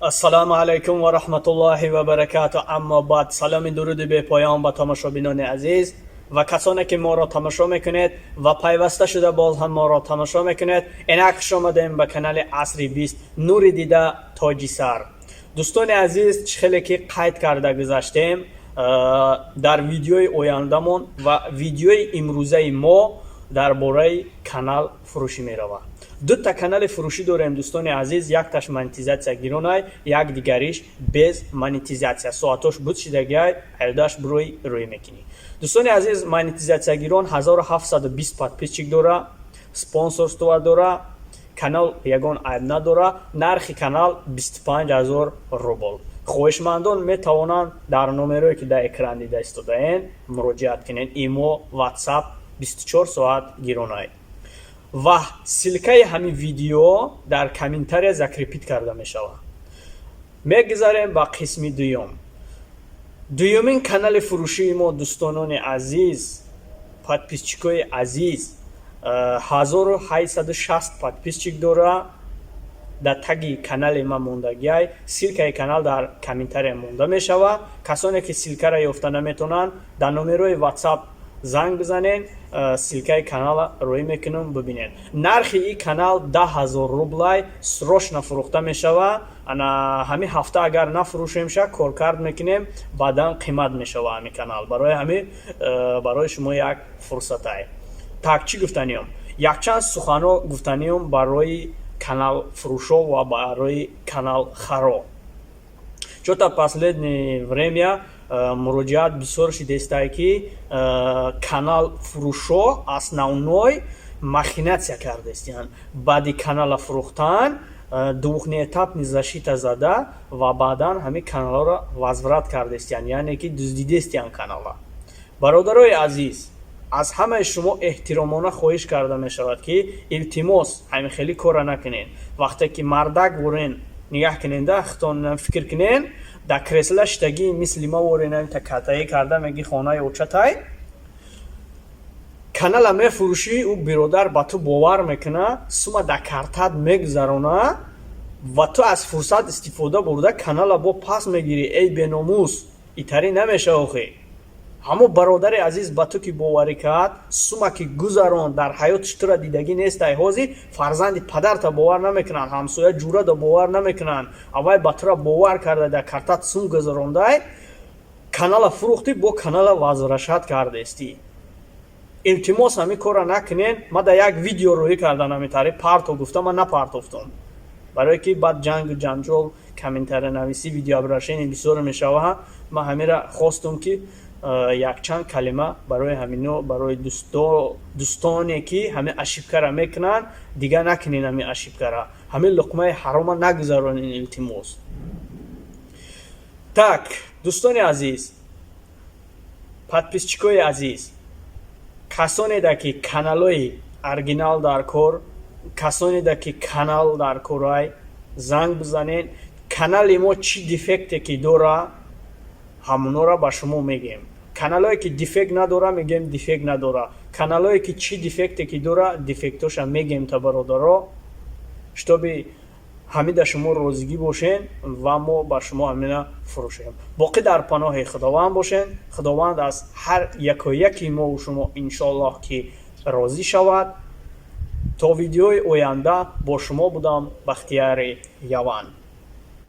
Ассалому алайкум ва раҳматуллоҳи ва баракату. Аммо баъд, саломи дуруди бепоён ба тамошобинони азиз ва касоне, ки моро тамошо мекунед ва пайваста шуда боз ҳам моро тамошо мекунед. Инак, хуш омадем ба канали Асри 20, нури дида, тоҷи сар. Дӯстони азиз, чӣ хеле ки қайд карда гузаштем дар видеои ояндамон ва видеои имрӯзаи мо дар бораи канал фурӯшӣ меравад. Дута канали фурӯшӣ дорем, дӯстони азиз: якташ монетизатсия гиронай, як дигариш без монетизатсия, соатош буд шидагиай, айдаш бурӯй рӯй мекунӣ. Дӯстони азиз, монетизатсиягирон 1720 подписчик дора, спонсорство дора, канал ягон айб надора, нархи канал 25 000 рубл. Хоҳишмандон метавонанд дар номерое, ки дар экран дида истодаен, муроҷиат кунед. Имо, Ватсап 24 соат гиронай ва ссылкаи ҳамин видео дар комментария закрепить карда мешавад. Мегузарем ба қисми дуюм. Дуюмин канали фурӯшии мо, дӯстонони азиз, подписчикои азиз, 1860 подписчик дора. Дар таги канали ман мондагиай, ссылкаи канал дар комментария монда мешавад. Касоне ки ссылкаро ёфта наметавонанд, дар номерои Ватсап занг бизанед, ссылкаи канала рӯй мекунам, бибинед. Нархи ин канал 10 000 рублай, срочно фурӯхта мешавад. Ана ҳамин ҳафта агар нафурӯшем, ша коркард мекунем, баъдан қимат мешава ҳамин канал. Барои ҳамин барои шумо як фурсатай. Так, чӣ гуфтаниём? Якчанд суханҳо гуфтаниём барои каналфурӯшо ва барои каналхаро. Чё-то последнее время муроҷиат бисёр шидестае, ки канал фурӯшо основной махинация кардестиянд. Баъди канала фурӯхтан двухэтапный защита зада ва баъдан ҳамин каналҳоро возврат кардестиянд, яъне ки дуздидестиянд канала. Бародарои азиз, аз ҳамаи шумо эҳтиромона хоҳиш карда мешавад, ки илтимос, ҳамин хеле корра накунед. Вақте ки мардак ворен нигаҳ куненда, хитон фикр кунен, дар кресла шитагӣ мисли ма ворен такатаӣ карда меги, хонаи очатай канала мефурӯшӣ, ӯ биродар ба ту бовар мекуна, сума дар картат мегузарона ва ту аз фурсат истифода бурда канала бо пас мегирӣ. Эй беномус, итарӣ намеша охӣ. Ҳамо бародари азиз ба ту ки боварӣ кард, сума ки гузарон, дар ҳаётиш тура дидагӣ нестай. Ҳозир фарзанди падарта бовар намекунанд, ҳамсоя ҷурада бовар намекунанд. Аввай ба тура бовар карда, дар картат сум гузарондай, канала фурӯхтӣ, бо канала возвращать кардестӣ. Илтимос, ҳамин корра накунен. Ма дар як видео рӯӣ кардан ҳамин тариқ парто гуфта, ман напартофтум, барое ки баъд ҷангу ҷанҷол, комментариянависӣ, видеообращение бисёр мешава. Ман ҳамира хостум, ки якчанд калима барои ҳамино, барои дӯстоне, ки ҳамин ошибкара мекунанд: дигар накунен ҳамин ошибкара, ҳамин луқмаи ҳарома нагузаронен, илтимос. Так, дӯстони азиз, подписчикои азиз, касонеда ки каналҳои оригинал дар кор, касонеда ки канал дар корай, занг бизанед. Канали мо чӣ дефекте ки дора, ҳамонора ба шумо мегӯем. Каналҳое ки дефект надора, мегӯем дефект надора. Каналҳое ки чӣ дефекте ки дора, дефектоша мегӯем, та бародаро, чтобы ҳамида шумо розигӣ бошен ва мо ба шумо ҳамина фурӯшем. Боқӣ дар паноҳи Худованд бошен. Худованд аз ҳар якояки мову шумо, иншоаллоҳ, ки розӣ шавад. То видеои оянда бо шумо будам Бахтияри Яван.